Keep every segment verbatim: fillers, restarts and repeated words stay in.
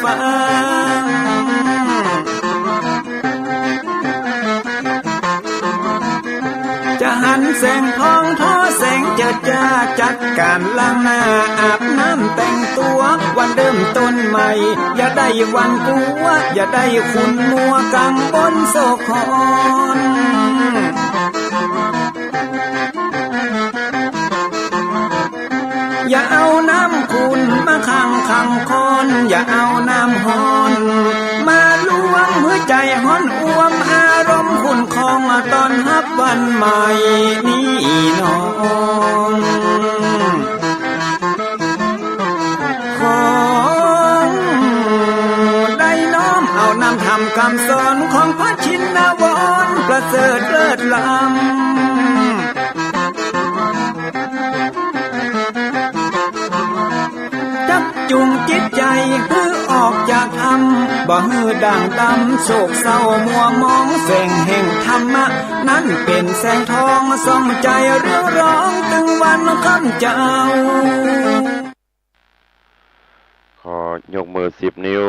ฟัง จะหันแสงทองทอแสงเจิดจ้า จัดก๋านล้างหน้าอาบน้ำแต่งตั๋ว วันเริ่มต้นใหม่ อย่าได้หวาดกลัว อย่าได้ขุ่นมัวกังวลโศกหอน อย่าเอาน้ำขุ่นมาขังขังคอน อย่าเอาน้ำฮ้อนมาลวง หื้อใจ๋ฮ้อนอ่วม อารมณ์ขุ่นคอง ต้อนฮับวันใหม่นี้น้อง ขอได้น้อมเอานำธรรมกำสอน ของพระชินวรประเสริฐเลิศล้ำ จักจูงจิตใจ๋หื้อออกจากถ้ำ บ่หื้อด่างดำโศกเศร้ามัวหมอง แสงแห่งธรรมะนั้นเป๋นแสงทอง ส่องใจ๋เรืองรอง ตึงวันค่ำเจ๊า ขอยกมือสิบนิ้ว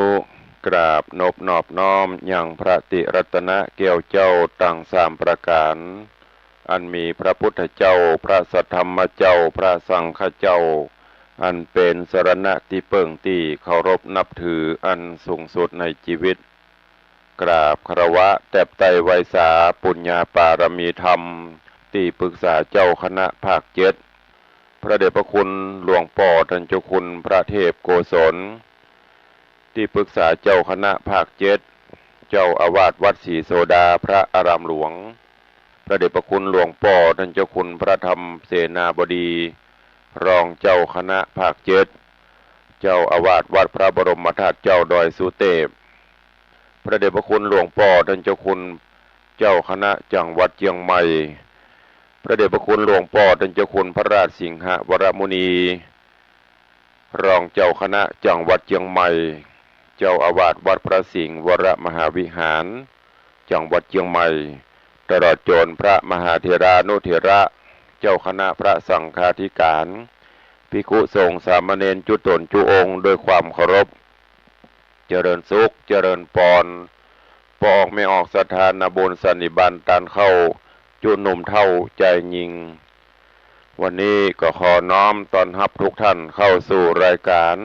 กราบนบนอบน้อมยังพระติรัตนแก้วเจ้าตังสามประก๋าน อันมีพระพุทธเจ้า พระสัทธรรมเจ้า พระสังฆเจ้า อันเป๋นสรณะตี้เปิ้งตี้เคารพนับถืออันสูงสุดในจีวิต กราบคารวะแตบไต้ไหว้สาปุญญาปารมีธรรม ตี้ปรึกษาเจ้าคณะภาคเจ็ด พระเดชพระคุณหลวงป้อต้านเจ้าคุณพระเทพโกศล ตี้ปรึกษาเจ้าคณะภาคเจ็ด เจ้าอาวาสวัดศรีโสดา พระอารามหลวง พระเดชพระคุณหลวงป้อต้านเจ้าคุณพระธรรมเสนาบดี รองเจ้าคณะภาคเจ็ด เจ้าอาวาสวัดพระบรมธาตุเจ้าดอยสุเตพ พระเดชพระคุณหลวงป้อต้านเจ้าคุณเจ้าคณะจังหวัดเจียงใหม่ พระเดชพระคุณหลวงป้อต้านเจ้าคุณพระราชสิงหวรมุนี รองเจ้าคณะจังหวัดเจียงใหม่ เจ้าอาวาสวัดพระสิงห์วรมหาวิหาร จังหวัดเจียงใหม่ ตลอดจ๋นพระมหาเถรานุเถระ เจ้าคณะพระสังฆาธิการ ภิกขุสงฆ์สามเณรจุ๊ต๋นจุ๊องค์ด้วยความเคารพ เจริญสุข เจริญปอน ป้อออกแม่ออกศรัทธานาบุญสันนิบาตต้านเข้า จุ๊หนุ่มเฒ่าจายญิง วันนี้ก็ขอน้อมต้อนฮับทุกท่านเข้าสู่รายการ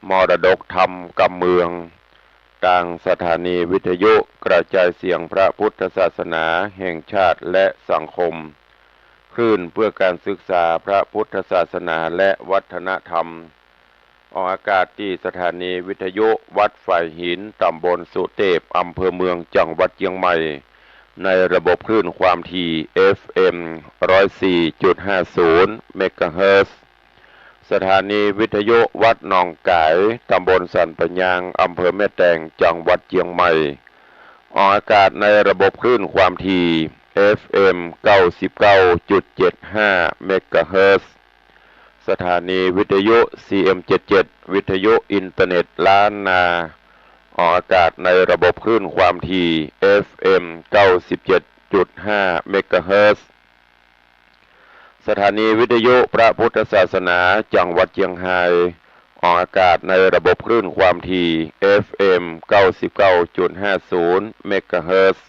มรดกธรรมกำเมือง ตางสถานีวิทยุกระจายเสียงพระพุทธศาสนาแห่งชาติและสังคม คลื่นเพื่อการศึกษาพระพุทธศาสนาและวัฒนธรรม ออกอากาศตี้สถานีวิทยุวัดฝายหิน ตำบลสุเตพ อำเภอเมือง จังหวัดเจียงใหม่ ในระบบคลื่นความถี่ เอฟเอ็ม ร้อยสี่จุดห้าศูนย์ เมกะเฮิรตซ์ สถานีวิทยุวัดหนองก๋าย ตำบลสันป่ายาง อำเภอแม่แตง จังหวัดเจียงใหม่ ออกอากาศในระบบคลื่นความถี่ เอฟเอ็ม เก้าสิบเก้าจุดเจ็ดห้า เมกะเฮิรตซ์ สถานีวิทยุ ซีเอ็ม เจ็ดเจ็ด วิทยุอินเทอร์เน็ตล้านนา ออกอากาศในระบบคลื่นความถี่ เอฟเอ็ม เก้าสิบเจ็ดจุดห้า เมกะเฮิรตซ์ สถานีวิทยุพระพุทธศาสนาจังหวัดเจียงฮาย ออกอากาศในระบบคลื่นความถี่ เอฟเอ็ม เก้าสิบเก้าจุดห้าศูนย์ เมกะเฮิรตซ์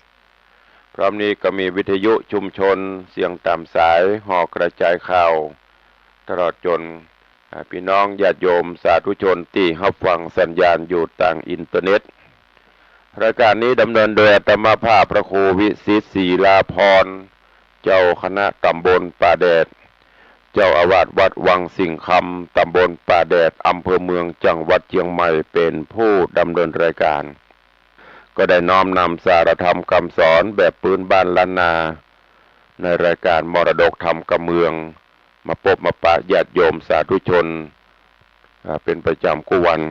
พร้อมนี้ก็มีวิทยุชุมชนเสียงต๋ามสาย หอกระจายข่าว ตลอดจ๋น อ่า ปี้น้องญาติโยมสาธุชนตี้ฮับฟังสัญญาณอยู่ตางอินเทอร์เน็ต รายการนี้ดำเนินโดยอาตมาภาพพระครูวิสิทธิ์ ศิลาภรณ์ เจ้าคณะตำบลป่าแดด เจ้าอาวาสวัดวังสิงห์คำ ตำบลป่าแดด อำเภอเมือง จังหวัดเจียงใหม่ เป๋นผู้ดำเนินรายการ ก็ได้น้อมนำสารธรรมกำสอนแบบปื๊นบ้านล้านนา ในรายการมรดกธรรมกำเมือง มาปบมาปะญาติโยมสาธุชน อ่า เป๋นประจ๋ำกู้วัน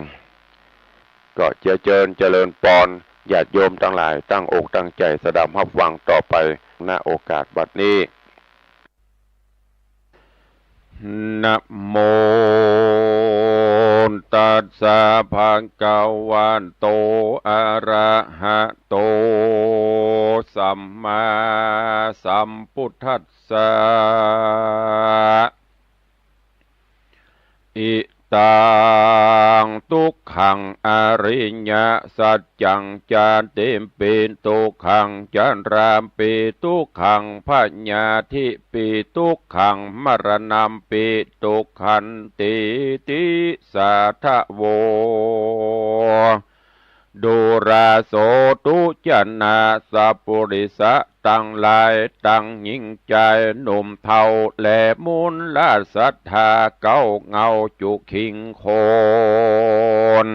ก็เจียเจิญเจริญปอน ญาติโยมตังหลายตั้งอกตั้งใจ๋สดับฮับฟังต่อไป ณ โอกาสบัดนี้ นะโมตัสสะ ภะคะวะโต อะระหะโต สัมมาสัมพุทธัสสะ อิ ตัง ทุกขัง อริยสัจจัง ชาติปี ทุกขัง ชราปี ทุกขัง พยาธิปี ทุกขัง มรณัมปี ทุกขันตีติ สาธโว ดูราโส ทุจนา สัปปุริสะตังหลาย ตังญิงจายหนุ่มเฒ่า และมูลละศรัทธา เก๊าเหงาจุคิงคน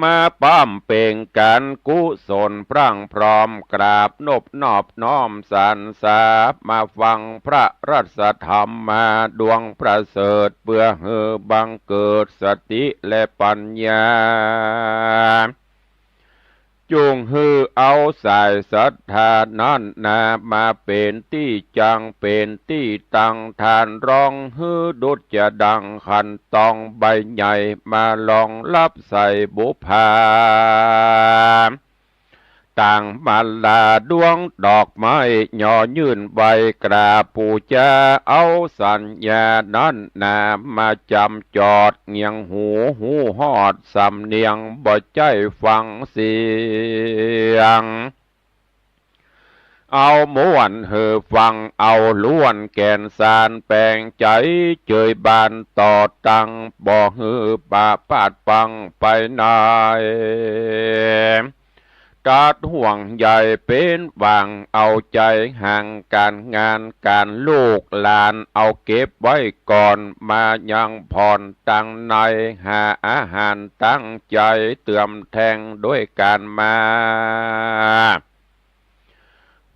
มาป้ำเป่งก๋านกุศลพร่างพร้อม กราบนบนอบน้อมสรรสา มาฟังพระรัตนธรรมมาดวงประเสริฐ เปื้อหื้อบังเกิดสติและปัญญา จุ่งหื้อเอาสายศรัทธานั้นนา มาเป๋นตี้จังเป๋นตี้ตั้ง ต้านรองหื้อดุจจะดังขันตองใบใหญ่ มารองฮับใส่บุปผา ตั้งมาลาดวงดอกไม้ ย่อยื่นไหว้กราบปู๋จา เอาสัญญานั้นนา มาจำจอดเงียงหู ฮู้ฮอดสำเนียง บ่ใจ้ฟังเสียง เอาม่วนหื้อฟัง เอาล้วนแก่นสาร แป๋งใจ๋เจยบานต่อตัง บ่หื้อปะปาดปังไปไหน ตัดห่วงใยเป๋นหว่าง เอาใจ๋ห่างก๋านงานก๋านลูกหลาน เอาเก็บไว้ก่อน มายังผ่อนตังใน หาอาหารตั้งใจ๋ เติมแทงด้วยก๋านมา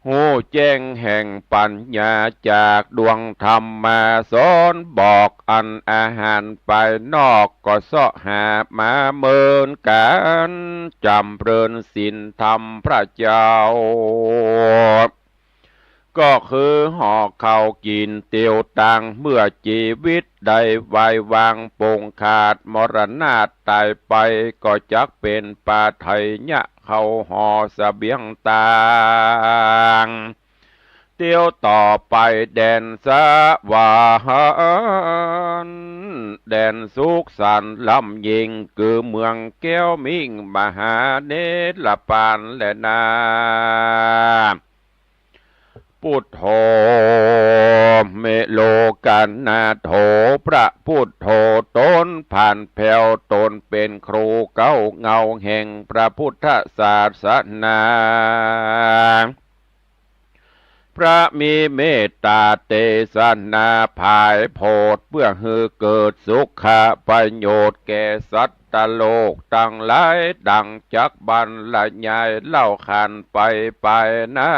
ฮู้แจ้งแห่งปัญญา จากดวงธรรมมาสอนบอก อันอาหารภายนอก ก็เสาะหามาเหมือนกั๋น จ๋ำเริญศีลธรรมพระเจ้า ก็คือห่อข้าวกิ๋นเตียวตัง เมื่อจีวิตได้วายวางปงขาด มรณาตายไป ก็จักเป๋นปาไถยะ เข้าห่อเสบียงตัง เตียวต่อไปแดนสวรรค์ แดนสุขสันต์ล้ำยิ่ง คือเมืองแก้วมิ่งมหาเนรปานแลนา ปุทโธ เมโลกนาโถ พระปุทโธต๋นผ่านแผ้ว ต๋นเป๋นครูเก๊าเหงาแห่งพระพุทธศาสนา พระมีเมตต๋าเตสนาผายโผด เปื้อหื้อเกิดสุขประโยชน์แก่สัตว์โลกตังหลาย ดังจักบรรยายเล่าขานไปไปนา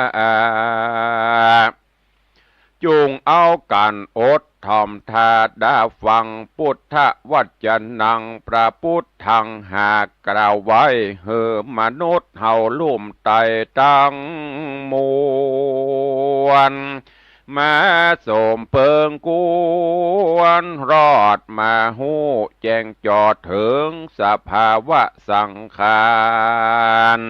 จุ่งเอากั๋นอดถ่อมถ้าดาฟัง ปุทธวัจจะนัง พระปุทธังหากกล่าวไว้ หื้อมนุษย์เฮาลุ่มไต้ตังมวล มาสมเปิงควร รอดมาฮู้แจ้งจอดเถิงสภาวะสังขาร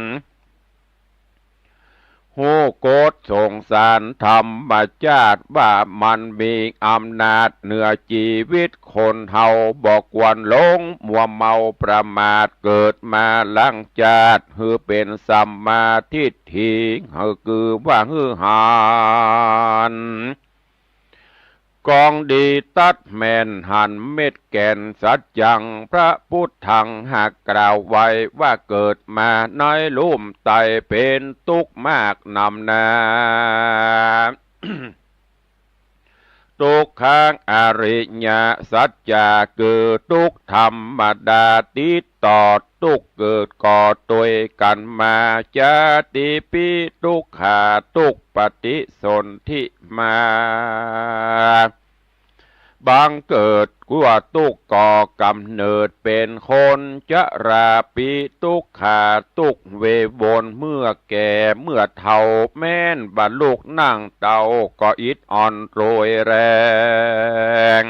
ฮู้กฎสงสารธรรมชาติว่ามันมีอำนาจเหนือจีวิตคนเฮา บ่ควรหลงมัวเมาประมาท เกิดมาหลังจาติ หื้อเป๋นสัมมาทิฏฐิ หื้อคือว่าหื้อหัน กองดีตัดแม่นหันเม็ดแก่นสัจจัง พระปุทธังหากกล่าวไว้ว่าเกิดมาในลุ่มไต้เป๋นตุ๊กข์มากนำนา ตุ๊กขังอริยสัจจะคือตุ๊กข์ธรรมดาติดต่อ ตุ๊กข์เกิดก่อตวยกั๋นมา จาติปี ตุ๊กขา ตุ๊กข์ปฏิสนธิมา บังเกิดกั๋วตุ๊กข์ก่อกำเนิดเป๋นคน จราปี ตุ๊กขา ตุ๊กข์เววนเมื่อแก่เมื่อเฒ่า แม้นบ่าลุกนั่งเต๊าก็อิดอ่อนโรยแรง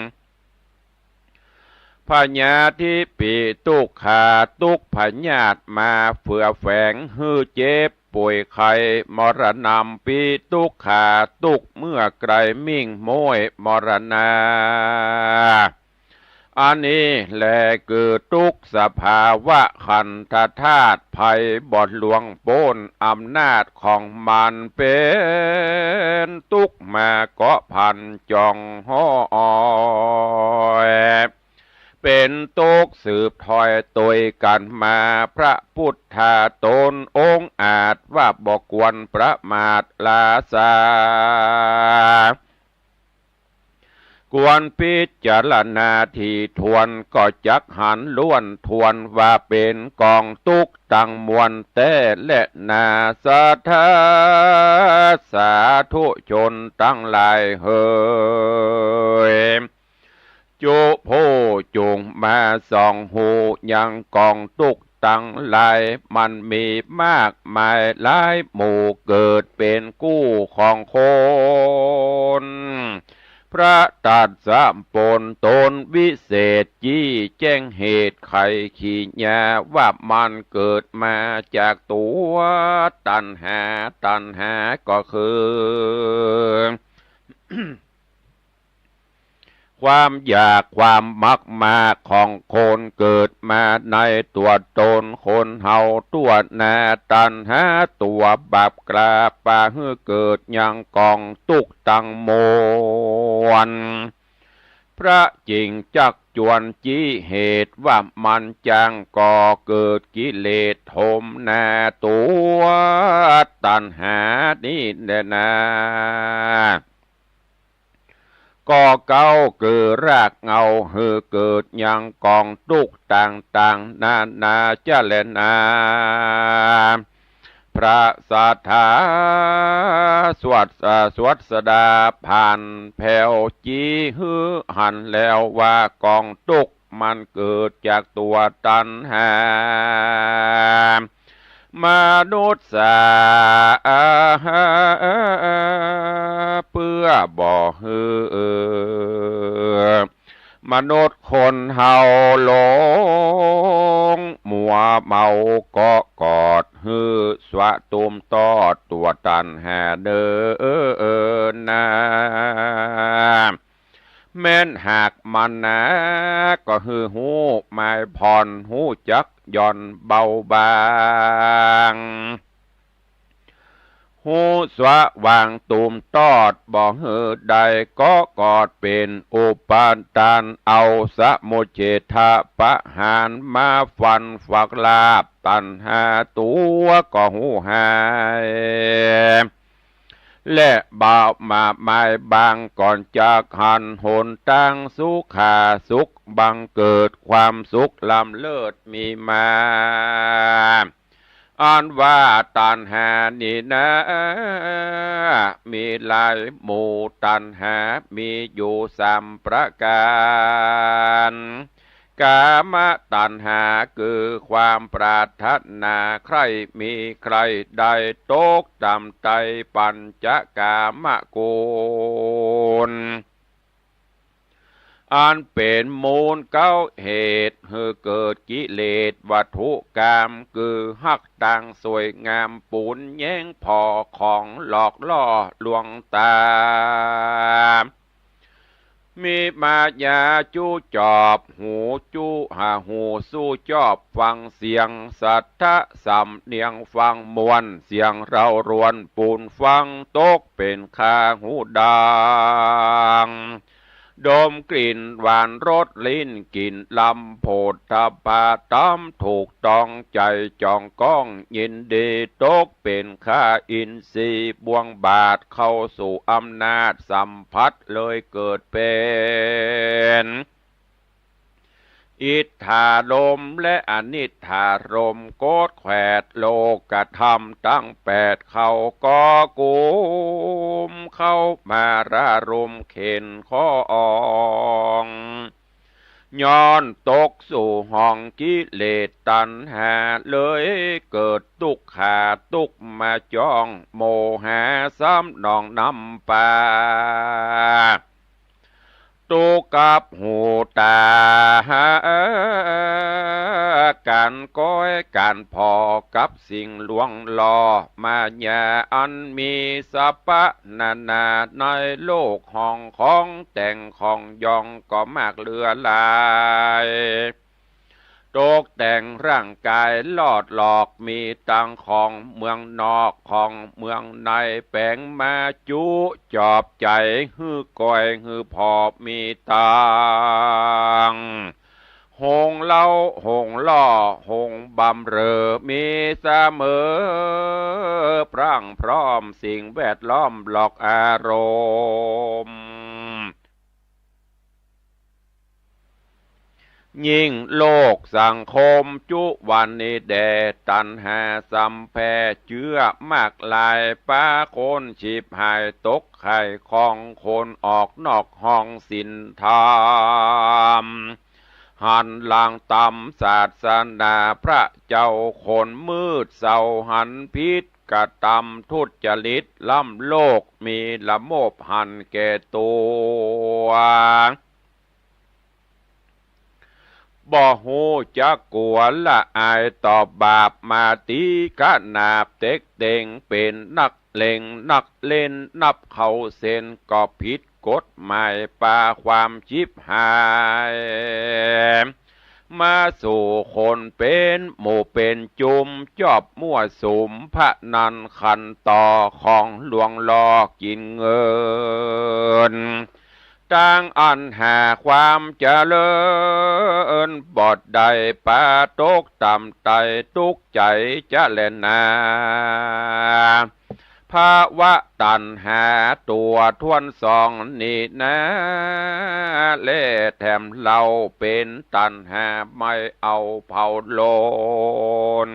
พยาธิปี ตุ๊กขา ตุ๊กข์พยาธิมาเฟือแฝงหื้อเจ็บป่วยไข้ มรณัมปี ตุ๊กขา ตุ๊กข์เมื่อใกล้มิ่งม้วยมรณา อันนี้แลคือตุ๊กข์สภาวะขันธธาตุ ใผบ่หลุดป๊นอำนาจของมัน เป๋นตุ๊กข์มาเกาะพันจ๋องห้อย เป๋นตุ๊กข์สืบถ้อยตวยกั๋นมา พระปุทธาต๋นองค์อาจว่าบ่ควรประมาทหลาสา ควรพิจารณาถี่ถ้วน ก็จักหันล้วนถ้วนว่าเป๋นก๋องตุ๊กข์ตังมวลแต๊แลนา ศรัทธาสาธุชนตังหลายเหย จุผู้จุ่งมาส่องฮู้ยังก๋องตุ๊กข์ตังหลาย มันมีมากมายหลายหมู่ เกิดเป๋นกู้ของคน พระตรัสปนตนวิเศษ จี้แจ้งเหตุไขกิริยาว่ามันเกิดมาจากตั๋วตัณหา ตัณหาก็คือ ความอยากความมักมาของคน เกิดมาในตั๋วตนคนเฮาตั๋วนา ตัณหาตั๋วบาปกล้า ปาหื้อเกิดยังก๋องตุ๊กข์ตังมวล พระจึงจักจวนจี้เหตุว่ามันจั้งก่อเกิดกิเลสถมนาตั๋วตัณหานี้แลนา ก็เก๊าคือรากเหง้าหื้อเกิดยังก๋องตุ๊กข์ต่างๆ นานาจะแลนา พระศาสดาสวด เอ่อ สวดสดาผ่านแผ้ว จี้หื้อหันแล้วว่าก๋องตุ๊กข์มันเกิดจากตั๋วตัณหา มนุษย์สา เปื้อบ่หื้อ มนุษย์คนเฮาหลงมัวเมาเกาะกอด หื้อสวะตุ้มตอดตั๋วตัณหาเน่อนา แม้นหากมันนา ก็หื้อฮู้หมายผ่อน ฮู้จักหย่อนเบาบาง ฮู้สวะวางตุ้มตอด บ่หื้อได้เกาะกอดเป๋นอุปาทาน เอาสมุจเฉทประหารมาฟันฝักลาบตัณหาตั๋วก็ฮู้หาย และบ่าวมาหมายบางก่อนจักหันหนตางสุขาสุขบังเกิดความสุขล้ำเลิศมีมา อันว่าตัณหานี้นา มีหลายหมู่ ตัณหามีอยู่สามประก๋าน กามตัณหาคือความปรารถนาใคร่มีใคร่ได้ ตกต่ำใต้ปัญจกามกุล อันเป๋นมูลเก๊าเหตุหื้อเกิดกิเลสวัตถุกาม คือฮักตางสวยงาม ปูนแย้งผ่อของหลอกล่อลวงต๋า มีมายาจู้จอบ หูจู้หา หูสู้จอบฟังเสียง สัทธะสำเนียงฟังม่วน เสียงเร้ารวนปูนฟัง ตกเป๋นคาหูดัง ดมกลิ่นหวานรสลิ้นกลิ่นรำโผฏฐัพพะ ต๋ามถูกต้องใจ๋จ๋องก้องยินดี ตกเป๋นคาอินทรีย์บ่วงบาตร เข้าสู่อำนาจสัมผัสเลยเกิดเป๋น อิทธารมณ์และอนิทธารมณ์ โกรธแขวดโลกธรรมตังแปด เข้าก่อกุม เข้ามาระรมเข็ญข้อง ย้อนตกสู่ห้องกิเลสตัณหา เลยเกิดตุ๊กขาตุ๊กข์มาจ้อง โมหะสำนองนำปา ตุ๊กับหูต๋า ก๋านก๊อยก๋านผ่อกับสิ่งลวงหล่อ มายาอันมีสรรพนานา ในโลกห้องของแต่งของยองก็มากเหลือหลาย ตกแต่งร่างก๋ายลอดหลอก มีตังของเมืองนอกของเมืองใน แป๋งมาจุจอบใจ๋ หื้อก๊อยหื้อผ่อมีตัง โฮงเล้าโฮงล่อโฮงบำเรอ มีเสมอ พรั่งพร้อมสิ่งแวดล้อมหลอกอารมณ์ ยิ่งโลกสังคมจุวันนี้แด่ ตัณหาสำแพร่เจื้อมากหลาย ปาคนฉิบหายตกไข่ของคน ออกนอกห้องศีลธรรม หันหลังตำศาสนาพระเจ้า คนมืดเศร้าหันผิด กระตำทุจริตล้ำโลก มีละโมบหันแก่ตั๋ว บ่ฮู้จักกั๋วละอายต่อบาป มาตี๋ขนาบเต็กเต็ง เป๋นนักเลงนักเล่น นับเข้าเส้นก็ผิดกฎหมาย ปาความฉิบหาย มาสู่คนเป๋นหมู่เป๋นจุม จอบมั่วสุมพนันขันต่อ ของลวงหล่อกิ๋นเงิน ตังอันหาความเจริญบ่ได้ ปาตกต่ำใต้ตุ๊กใจ๋จะแลนา ภาวะตัณหาตั๋วถ้วนสองนี้นา และแถมเฮาเป๋นตัณหาไม่เอาเผาโลน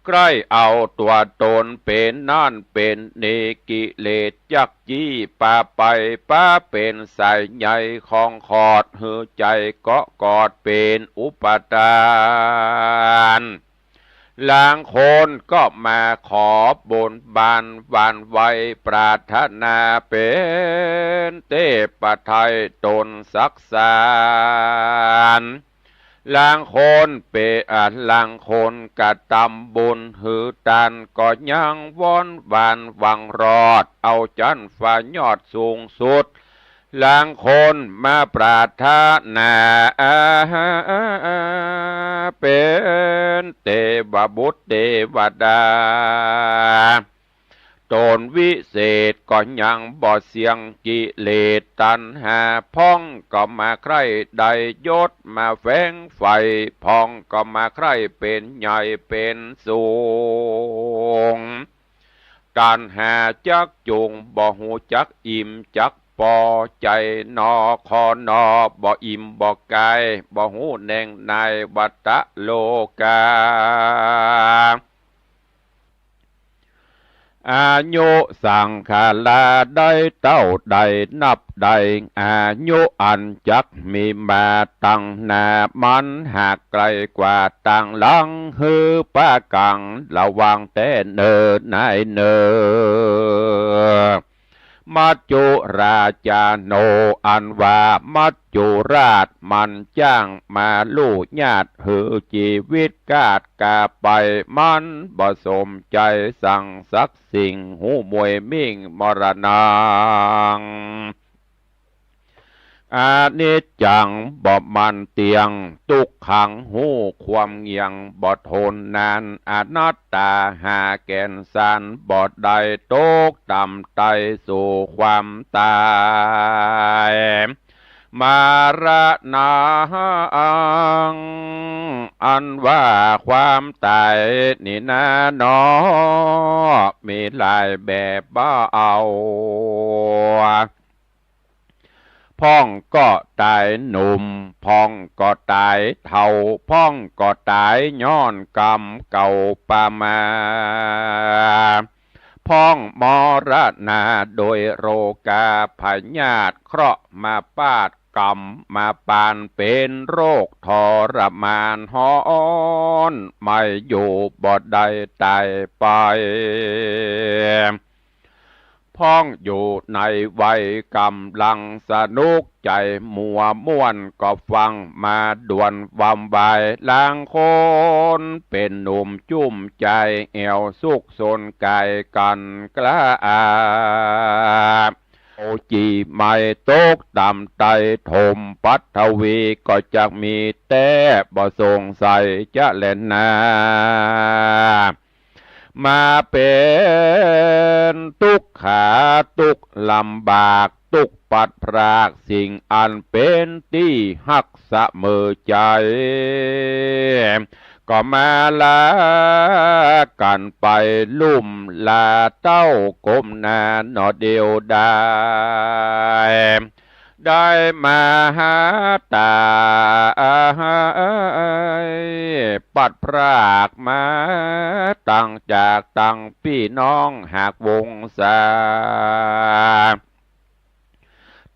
ใคร่เอาตั๋วตนเป๋นนั่นเป๋นนี่ กิเลสจักจี้ปาไป ปาเป๋นสายใยของขอด หื้อใจ๋เกาะกอดเป๋นอุปาตาน ลางคนก็มาขอบนบานหวั่นไหว ปรารถนาเป๋นเตพไทยต๋นสักสาน ลางคนเป๋น อ่า ลางคนกระตำบุญหื้อตาน ก็ยังวอนหวานหวังรอด เอาจั๊นฟ้ายอดสูงสุด ลางคนมาปรารถนาเป๋นเตวบุตรเตวดา ต๋นวิเศษก็ยังบ่เสี้ยงกิเลสตัณหา พ่องก็มาใคร่ได้ยศมาแฝงใฝ่ พ่องก็มาใคร่เป๋นใหญ่เป๋นสูง ตัณหาจักจูงบ่ฮู้จักอิ่มจักปอ ใจ๋หนอคอหนอ บ่อิ่มบ่กาย บ่ฮู้แหน่งไหน วัตตะโลกา อายุสังขาราได้เต้าใดนับใด อายุอันจักมีมาตังหน้า มันหากไก๋กว่าตังหลัง หื้อปากั๋งระวังแต๊เน่อนายเน่อ มัจจุราชาโน อันว่ามัจจุราชมันจ้างมาลู่ญาติหื้อจีวิตกาดกาไป มันบ่สมใจ๋สังสักสิ่ง หูมวยมิ่งมรณัง อนิจจังบ่มั่นเตี้ยง ตุ๊กขังฮู้ความเงี่ยงบ่ทนนาน อนัตตาหาแก่นสารบ่ได้ ตกต่ำใต้สู่ความต๋าย มรณัง อันว่าความต๋ายนี่นาหนอ มีหลายแบบบ่เอา พ่องก็ต๋ายหนุ่ม พ่องก็ต๋ายเฒ่า พ่องก็ต๋ายย้อนกรรมเก่าปามา พ่องมรณาโดยโรคาพยาธิ เคราะห์มาปาดกรรมมาปาน เป๋นโรคทรมานฮ้อน ไม่อยู่บ่ได้ต๋ายไป พ่องอยู่ในวัยก๋ำลังสนุกใจ๋ มัวม่วนก็ฟังมาด่วน วำวายลางคนเป๋นหนุ่มจุ้มใจ๋ แอ่วสุขสนก๋ายกั๋นกล้า เอาจีไม้ตกต่ำไต่ถมปัทวี ก็จักมีแต๊บ่สงสัยจะแลนา มาเป๋นตุ๊กขาตุ๊กลำบาก ตุ๊กปัดพรากสิ่งอันเป๋นตี้ฮักเสมอใจ๋ ก็มาลากั๋นไปลุ่มลาเต้าก้มหน้าหน่อเดียวดาย ได้มาหาต๋าย ปัดพรากมาตังจากตังปี้น้องหากวงศา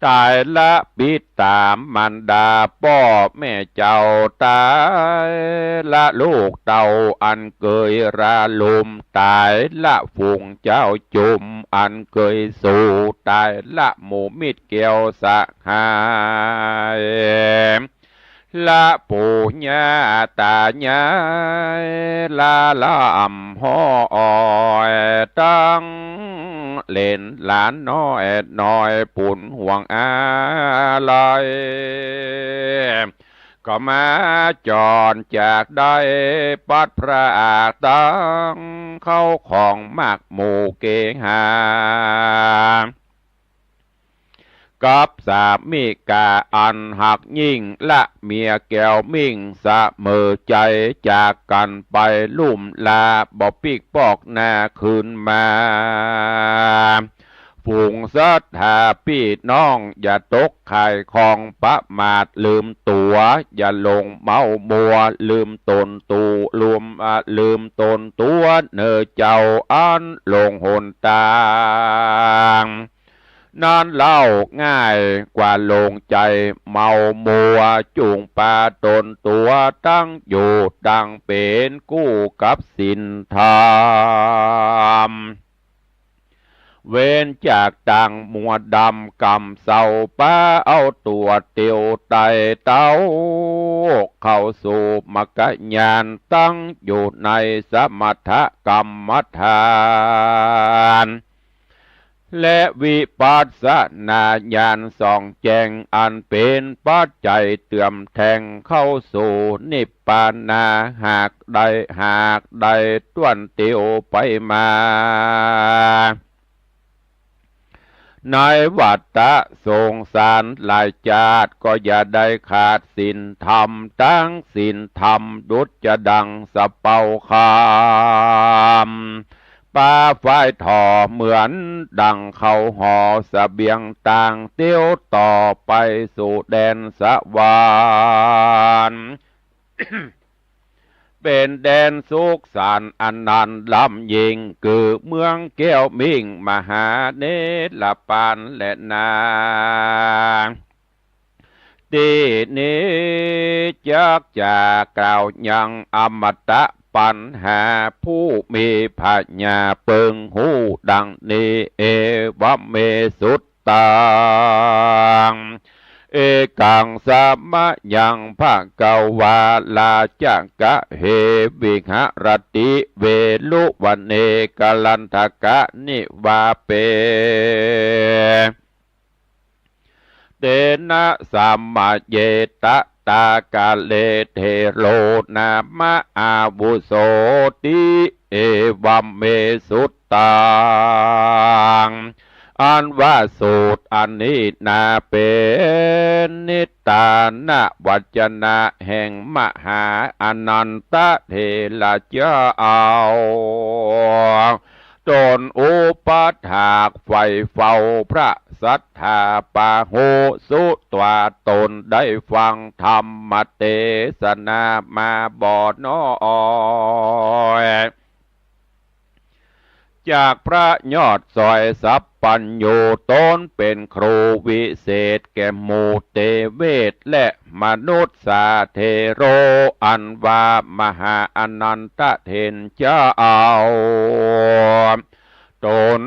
ต๋ายละบิดามารดาป้อแม่เจ้า ต๋ายละลูกเต้าอันเกยราลุม ต๋ายละฝูงเจ้าจุมอันเกยสู่ ต๋ายละหมู่มิตรแก้วสหาย ละปู่ย่าต๋ายาย ละหล้ำฮ้อย ตังเหลนหลานน้อยน้อย ปูนห่วงอาลัย ก็มาจ๋อนจากได้ ปัดพรากตังเข้าของมากหมู่เกหา กับสามิก๋าอันฮักยิ่ง ละเมียแก้วมิ่งเสมอใจ๋ จากกั๋นไปลุ่มลา บ่ปิ๊กปอกหน้าคืนมา ฝูงศรัทธาปี้น้องอย่าตกข่ายของประมาท ลืมตั๋วอย่าหลงเมามัว ลืมต๋นตั๋ว ลืม อ่า ลืมต๋นตั๋วเน่อเจ้า อันหลงหนตาง นั้นเล่าง่ายกว่าหลงใจ๋ เมามัวจุ่งปาต๋นตั๋ว ตังอยู่ตังเป๋นกู้กับศีลธรรม เว้นจากตังมัวดำกำเศร้า ปาเอาตั๋วเตียวไต่เต้า เข้าสู่มรรคญาณ ตังอยู่ในสมถกรรมฐาน และวิปัสสนาญาณส่องแจ้ง อันเป๋นปัจจัยเติมแทงเข้าสู่นิพพานา หากได้ หากได้ต้วนเตียวไปมา ในวัฏฏะสงสารหลายจาติ ก็อย่าได้ขาดศีลธรรม ตังศีลธรรมดุจจะดังสะเปาคำ ปาฝ้ายถ่อเหมือนดังเข้าหอ เสบียงต่างเตียวต่อไปสู่แดนสวรรค์ เป๋นแดนสุขสันต์อันนันล้ำยิ่ง คือเมืองแก้วมิ่งมหาเนรปานแลนา ตี้นี้จักจะกล่าวยังอมตะปัญหา ผู้มีผญาเปิงฮู้ดังนี้ เอวะเม สุตตัง เอกัง สมะยัง ภะคะวา ลาจะกะเห วิหะระติ เวรุวะเน กะลันทะกะ นิวาเป เตนะ สะมะเย ตะถาคะเต เถโร นามะ อาวุโส ติ เอวะเม สุตตัง อันว่าสูตรอันนี้นาเป๋นนิทานะวัจนะแห่งมหาอานันทะเถระเจ้า ต๋นอุปัฏฐากใฝ่เฝ้าพระสัตถาปาหุ สุตวา ต๋นได้ฟังธรรมเตสนามาบ่น้อย จากพระยอดสอยสัพพัญญู ต๋นเป๋นครูวิเศษแก่หมู่เตเวทและมนุษย์สาเถโร อันว่ามหาอานันทะเถรเจ้า ต๋น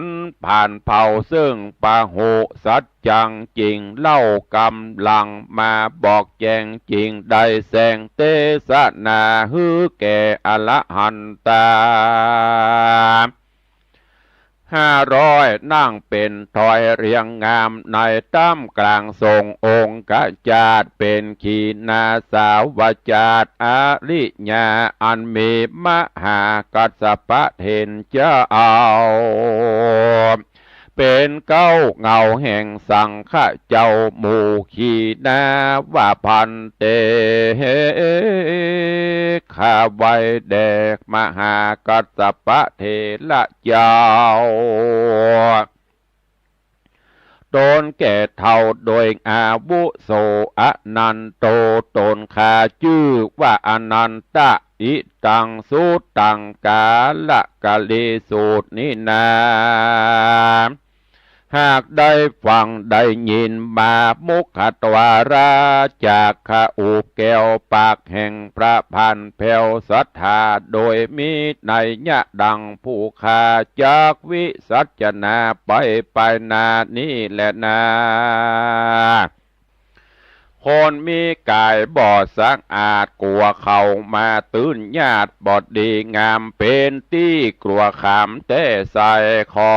ผ่านเผ่าเซิ่งปะหุสัจจัง จิ่งเล่ากำลังมาบอกแจ้ง จิ่งได้แสดงเตสนาหื้อแก่อรหันตา ห้าร้อย นั่งเป๋นถอยเรียงงาม ในต้ามก๋างสงฆ์องคจาตุ เป๋นขีณาสาวจาตุ อริยาอันมีมหากัสสปะเถรเจ้า เป๋นเก๊าเหง้าแห่งสังฆะเจ้า หมู่ขีณาว่าภันเต ข้าไหว้แด่มหากัสสปะเถระเจ้า ต๋นแก่เฒ่าโดยอาวุโสอนันโต ต๋นข้าจื้อว่าอนันตะ อิตังสุตังกาละกะลิ สูตรนี้นา หากได้ฟังได้ยินมา มุขทวารา จากขะอุแก้วปากแห่งพระพันแผ้วศรัทธา โดยมีนัยยะดังผู้ข้าจักวิสัชนาไปไปหน้านี้แลนา คนมีก๋ายบ่สะอาด กั๋วเขามาตื้นญาติบ่ดีงาม เป๋นตี้กั๋วขามแต๊ไซร้ ขอ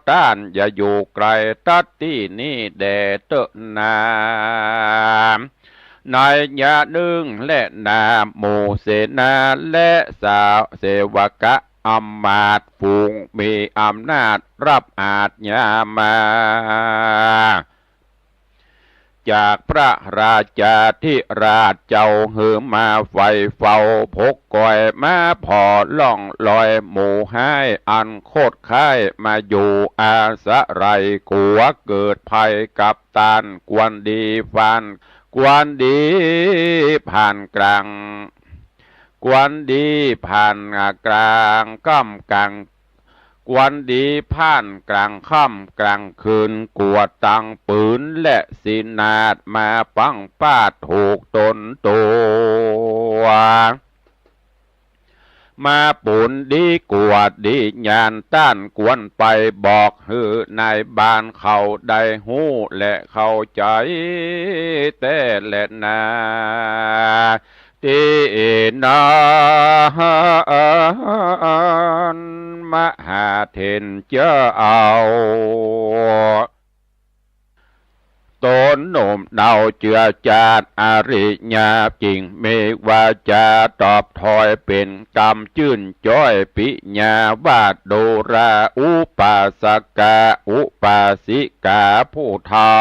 ต้านอย่าอยู่ไก๋ตั๊ดตี้นี้แด่เต๊อะนา นัยยะนึ่งแลนา หมู่เสนาและสาวเสวกะ อำมาตย์ฝูงมีอำนาจรับอาชญามา จากพระราชาธิราชเจ้าหื้อมาไฟเฝ้า พกกอยมาผ่อร่องรอย หมู่ฮ้ายอันโคตรค้ายมาอยู่อาศัย กั๋วเกิดภัยกับต้าน ควรดีผ่าน ควรดีผ่านกลาง ควรดีผ่านกลางค่ำกลาง ควรดีผ่านกลางค่ำกลางคืน กั๋วตังปืนและสินาดมาปังปาดถูกต๋นตั๋ว มาปูนดีกั๋วดีญาณ ต้านควรไปบอกหื้อนายบ้านเขาได้ฮู้และเข้าใจ๋แต๊แลนา ตี้นั้นมหาเถรเจ้า ต๋นหนุ่มเนาเจื้อจาตุอริยา จิ่งมีวาจาตอบถอยเป๋นกำจื้นจ้อยปิยาว่า ดูราอุปาสกะอุปาสิกาผู้เฒ่า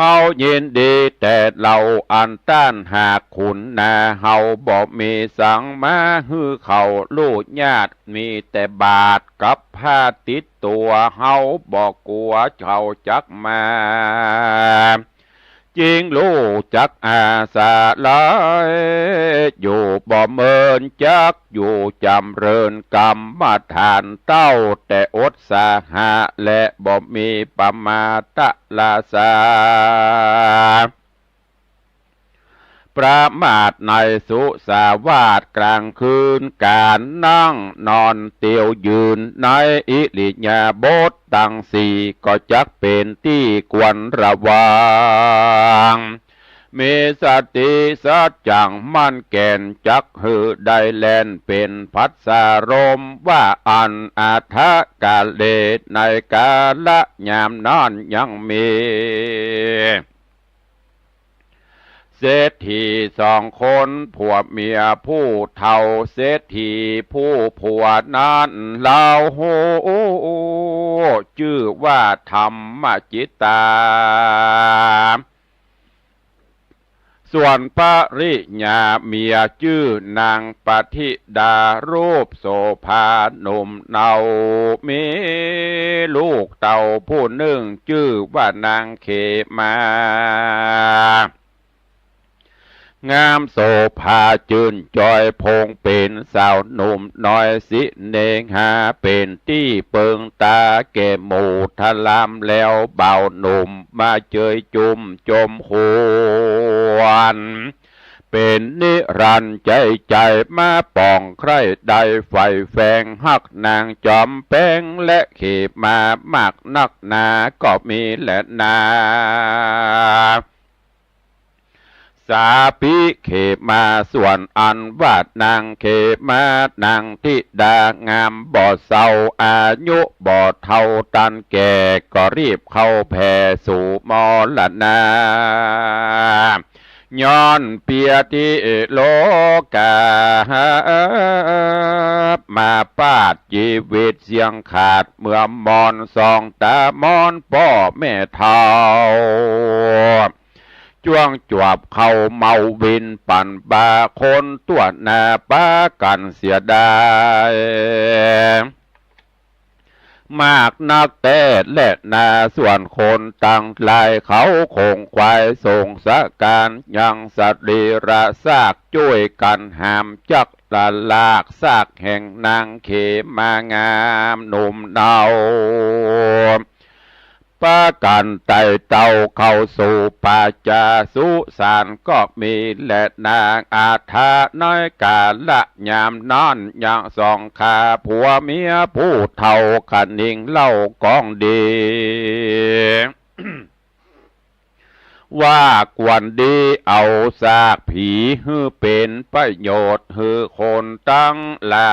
เฮายินดีแต๊เล่าอันต้าน หากขุนนาเฮาบ่มีสังมาหื้อเขาลู่ญาติ มีแต่บาตรกับผ้าติดตั๋ว เฮาบ่กั๋วเขาจักมา จิ่งลู่จักอาศัย อยู่บ่เมินจักอยู่จ๋ำเริญกรรมฐาน เต้าแต่อดสาหะและบ่มีประมาทราชา ประมาทในสุสาวาสกลางคืน ก๋านนั่งนอนเตียวยืนในอิริยาบถตังสี่ ก็จักเป๋นตี้ควรระวัง มีสติสัจจังมั่นแก่น จักหื้อได้แล่นเป๋นภัสสารม ว่าอันอัฏฐกาเล ในกาละยามนั้นยังมี เศรษฐีสองคนผัวเมียผู้เฒ่า เศรษฐีผู้ผัวนั้นลาวฮู้ จื้อว่าธรรมจิตตา ส่วนภริยาเมียจื้อนางปฏิดา รูปโสภาหนุ่มเนา มีลูกเต้าผู้นึ่งจื้อว่านางเขมา งามโสภาจื้นจ้อยพงเป๋นสาวหนุ่มน้อย สิเนหาเป๋นตี้เปิงต๋าแก่หมู่ทราม แล้วบ่าวหนุ่มมาเจยจุมจมขวัญ เป๋นนิรันดร์ ใจ๋ใจ๋มาป่องใคร่ได้ ใฝ่แฝงฮักนางจ๋อมแป๋ง และเขมามากนักหนา ก็มีแลนา สาปิเขมา ส่วนอันว่านางเขมา นางธิดางามบ่เซา อายุบ่เฒ่าตันแก่ ก็รีบเข้าแผ่สู่มรณา ย้อนเปียตี้โลกา มาปาดจีวิตเสี้ยงขาด เมื่อมอนสองต๋ามอนป้อแม่เฒ่า จ้วงจวบเข้าเมาวิน ปั่นบาคนตั๋วหน้า ปากั๋นเสียดาย มากนักแต๊แลนา ส่วนคนตังหลาย เขาขงขวายสงสก๋าน ยังสรีระซาก จ้วยกั๋นหามจักละลาก ซากแห่งนางเขมางามหนุ่มเนา ปากั๋นไต่เต้าเข้าสู่ป่าจ๋าสุสาน ก็มีแลนา อาถรรพ์ในกาละยามนั้น ยังส่องขาผัวเมียผู้เฒ่า คะนิงเล่ากองดี ว่ากวนดีเอาซากผี หื้อเป๋นประโยชน์หื้อคนตังหลา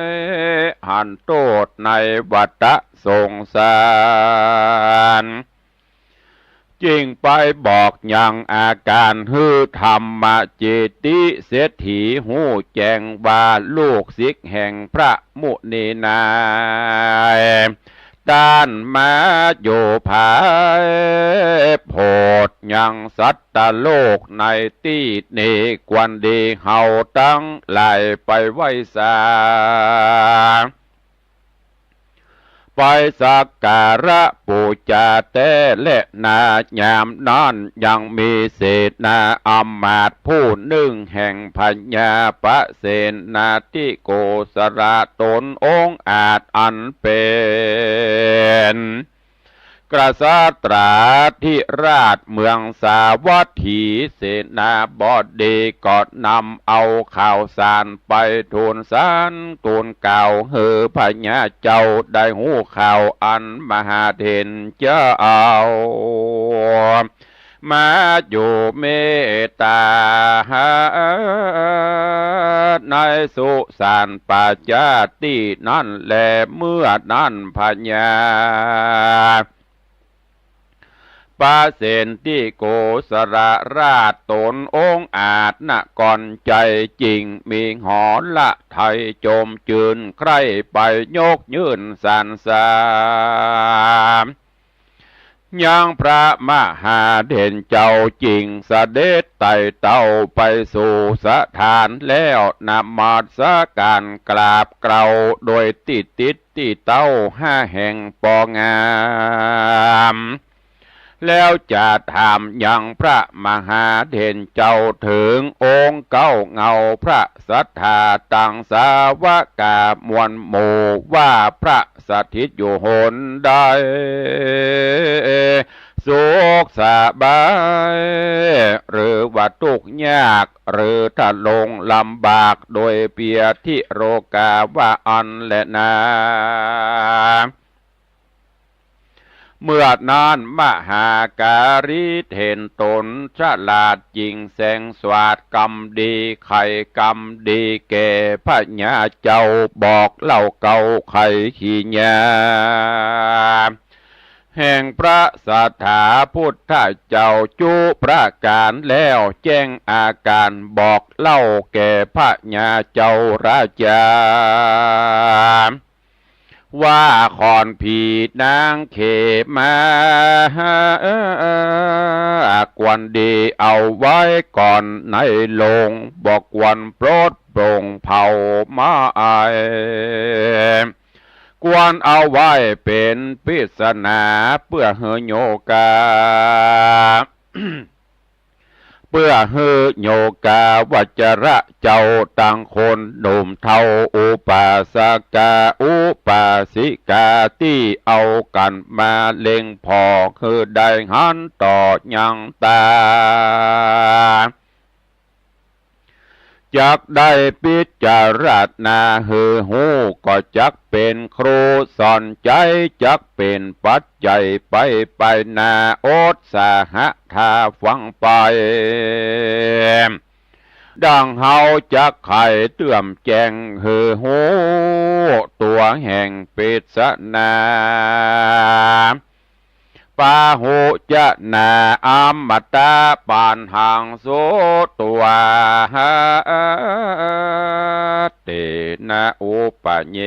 ย หันโต้ษในวัฏสงสาร จึงไปบอกยังอาก๋าน หื้อธรรมเจติเศรษฐี ฮู้แจ้งว่าลูกศิษย์แห่งพระมุนีนาย ต้านมาอยู่ภายโพธิ ยังสัตตโลกในตี้นี้ กวนดีเฮาตังหลายไปไหว้สา ไปสักการะปู๋จาแต๊แลนา ยามนั้นยังมีเสนาอำมาตย์ผู้นึ่ง แห่งพญาปเสนทิโกศลต๋นองอาจอันเป๋น กษัตราธิราชเมืองสาวัตถี เสนาบดีก็นำเอาข่าวสารไปทูลสารทูลกล่าว หื้อพญาเจ้าได้ฮู้ข่าวอันมหาเถรเจ้า มาอยู่เมตต๋า ในสุสานป่าจ๋าตี้นั้นแล เมื่อนั้นพญาปเสนทิโกศลราชต๋นองอาจนะ ก่อนใจ๋จริงมีหฤทัยจมจื้นใคร่ ไปยกยื่นสรรเสริญ ยังพระมหาเถรเจ้า จึงเสด็จไต่เต้าไปสู่สถานแล้ว นมัสการกราบเกลาโดยตี้ติดตี้เต้าห้าแห่งปองงาม แล้วจะถามยังพระมหาเถรเจ้า เถิงองค์เก๊าเงาพระสัตถาตังสาวกามวลหมู่ ว่าพระ สถิตอยู่หนใด สุขสบาย หรือว่าตุ๊กข์ยาก หรือทะลงลำบาก โดยเปียธิโรกาว่าอั้นแลนา เมื่อนั้นมหาการีเถรต๋นฉลาดจึงแสงสวาทกำดีไขกำดีแก่พญาเจ้า บอกเล่าเกาไขกิริยา แห่งพระสัตถาพุทธเจ้าจุประก๋านแล้ว แจ้งอาก๋านบอกเล่าแก่พญาเจ้าราชา ว่าขอนผีนางเขมา ควรดีเอาไว้ก่อนในโลง บ่ควรปลดปลงเผาไหม้ ควรเอาไว้เป๋นปริศนาเปื้อหื้อโยกา เปื้อหื้อโยคาวจระเจ้าตังคนหนุ่มเฒ่า อุปาสกาอุปาสิกาตี้เอากั๋นมาเล็งผ่อ หื้อได้หันต่อยังต๋า จักได้พิจารณาหื้อฮู้ ก็จักเป๋นครูสอนใจ๋ จักเป๋นปัจจัยไปไปหน้า อดสาหะถ้าฟังไป ดังเฮาจักไขเตื้อมแจ้งหื้อฮู้ ตั๋วแห่งปริศนา ปาหุจะนา อมตะปันหังสุตวา เตนะอุปะเย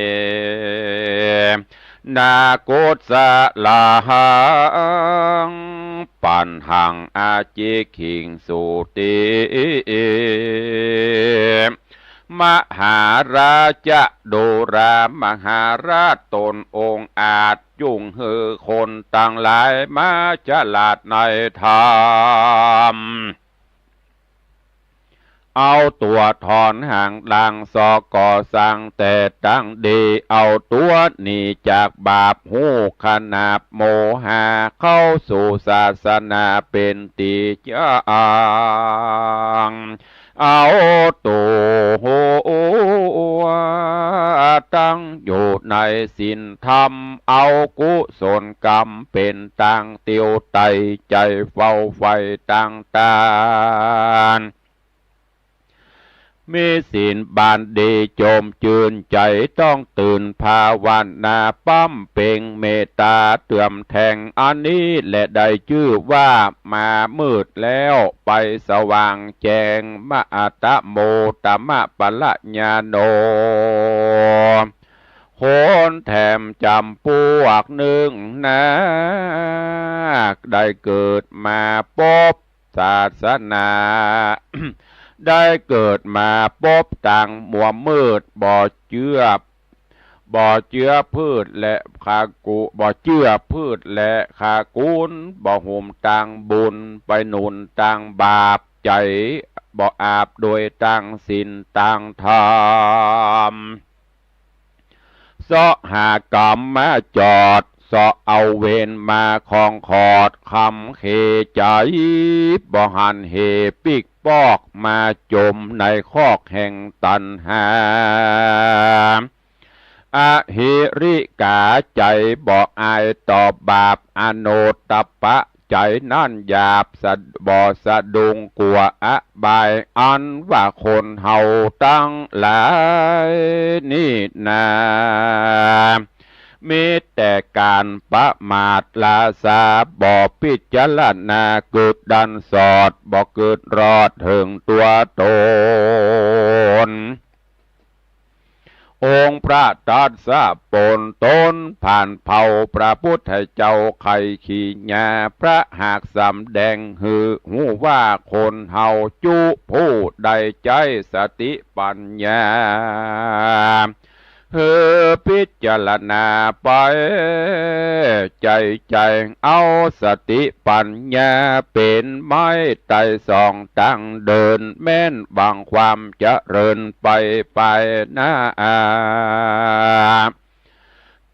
นากุสสะลาหัง ปันหังอจิกขิงสุติ มหาราชะ ดูรามหาราชต๋นองอาจ จุ่งหื้อคนตังหลายมาฉลาดในธรรม เอาตั๋วถอนหางลางซอกก่อสร้างแต่ตั้งดี เอาตั๋วหนีจากบาป ฮู้ขนาบโมหะ เข้าสู่ศาสนาเป๋นตี้จัง เอาตั๋วตั้งอยู่ในศีลธรรม เอากุศลกรรมเป๋นตางเตียวไต ใจ๋เฝ้าใฝ่ตางตาน มีศีลบานดีจมจื้นใจ๋ ต้องตื่นภาวนา ปำเพ็งเมตต๋าเตื้อมแทง อันนี้แหละได้จื้อว่ามามืดแล้ว ไปสว่างแจ้ง มะอะตะโมตมะปะละญาโน คนแถมจ๋ำปวกนึ่งนา ได้เกิดมาปบศาสนา ได้เกิดมาปบตางมัวมืด บ่เจื้อ บ่เจื้อพืชและขากุ บ่เจื้อพืชและขากุน บ่หุมตางบุญ ไปหนุนตางบาป ใจ๋บ่อาบโดยตางศีลตางธรรม เซาะหากรรมมาจอด เซาะเอาเวรมาของขอด คำเขใจ๋ บ่หันเหปิ๊กปอก มาจมในคอกแห่งตัณหา อหิริกา ใจ๋บ่อายต่อบาป อโนตตัปปะ ใจ๋นั้นหยาบสะ บ่สะดุ้งกั๋วอบาย อันว่าคนเฮาตังหลายนี้นา มีแต่ก๋านประมาทล้าซา บ่พิจารณาเกิดดันสอด บ่เกิดรอดเถิงตั๋วต๋น องค์พระตรัสปนตนผ่านเผ่า พระพุทธเจ้าไขขีญา พระหากสำแดงหื้อฮู้ว่าคนเฮาจุผู้ได้ใจ๊สติปัญญา หื้อพิจารณาไป ใจ๋ใจ๋ เอาสติปัญญาเป๋นไม้ไต่สองตางเดิน แม้นหวังความเจริญไปไปหน้า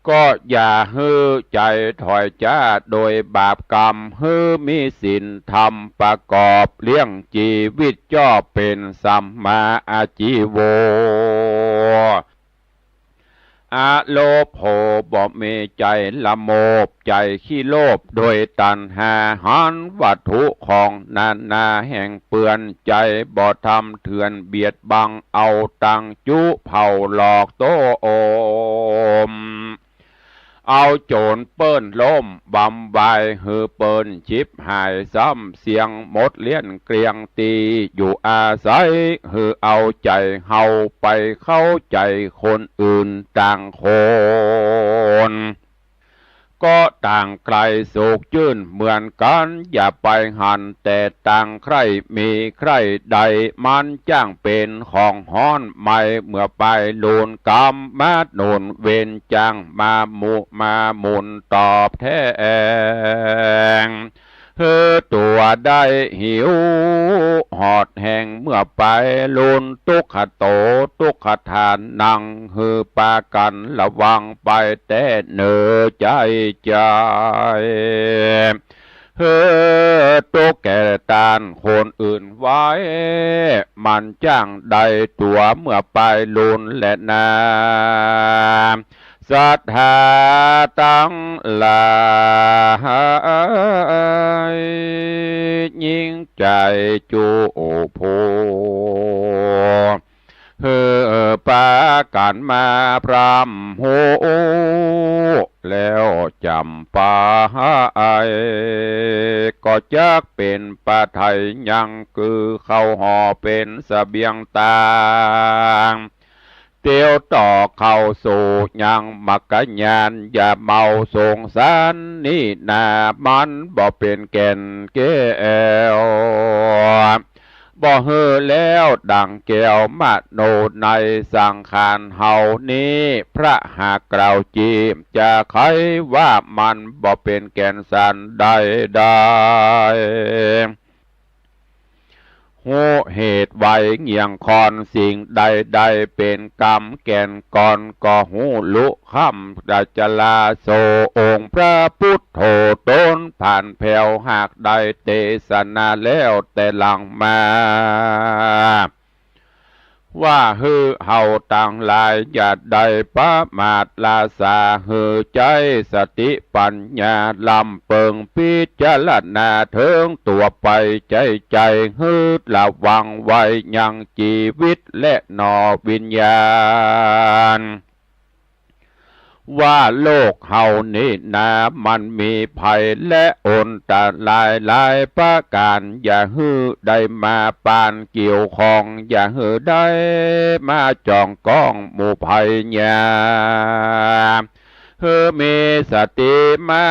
ก็อย่าหื้อใจ๋ถอยจ๊าโดยบาปกรรม หื้อมีศีลธรรมประกอบ เลี้ยงจีวิตจอบเป๋นสัมมาอาชีโว อโลภโภ บ่มีใจ๋ละโมบ ใจ๋ขี้โลภโดยตัณหา หันวัตถุของนานาแห่งเปื้อน ใจ๋บ่ทำเถื่อนเบียดบัง เอาตังจุเผ่าหลอกโต้อม เอาโจ๋รเปิ้นล้มบำวาย หื้อเปิ้นฉิบหายซ้ำเสี้ยงหมดเลี้ยนเกลี้ยงตี้อยู่อาศัย หื้อเอาใจ๋เฮาไปเข้าใจ๋คนอื่นต่างคน ก็ต่างใคร่สุขจื้นเหมือนกั๋น อย่าไปหันแต่ต่างใคร่มีใคร่ได้ มันจ้างเป๋นของฮ้อนไหม้ เมื่อไปลูนกรรมมาหนุน เวรจ้างมาหมุ มาหมุนตอบแทน หื้อตั๋วได้หิว หอดแห้งเมื่อไปลุน ตุ๊กขโต ตุ๊กขทานัง หื้อปากั๋นระวังไปแต๊เน่อ ใจ๊ใจ๋ หื้อตุ๊กข์แก่ต้านคนอื่นไว้ มันจั้งได้ตั๋วเมื่อไปลุนแลนา สัตว์ตังหลาย ยิ่งใจ๋จุผู้ หื้อปากั๋นมาพร่ำฮู้ แล้วจ๋ำไป ก็จักเป๋นปาไทยยัง กือเข้าห่อเป๋นเสบียงตาง เตียวต่อเข้าสู่ยังมรรคญาณ อย่าเมาสงสารนี่นา มันบ่เป๋นแก่นแก้ว บ่หื้อแล้วดั่งแก้วมโนในสังขารเฮานี้ พระหากกล่าวจีบ จะไขว่ามันบ่เป๋นแก่นสารใดๆ ฮู้เหตุไวเงี่ยงคอน สิ่งใดๆ เป๋นกรรมแก่นก่อน ก็ฮู้ลุค่ำ ดัจจลาโส องค์พระพุทโธ ต๋นผ่านแผ้ว หากได้เตสนาแล้วแต่หลังมา ว่าหื้อเฮาตังหลาย อย่าได้ประมาทละสา หื้อใจ๊สติปัญญาล้ำเปิง พิจารณาเถิงตั๋วไปใจ๊ใจ๋ หื้อระวังไว้ยังจีวิตและหนอวิญญาณ ว่าโลกเฮานี้นา มันมีภัยและอันตรายหลายประก๋าน อย่าหื้อได้มาปานเกี่ยวข้อง อย่าหื้อได้มาจ้องก้องหมู่ภัยยา หื้อมีสติมา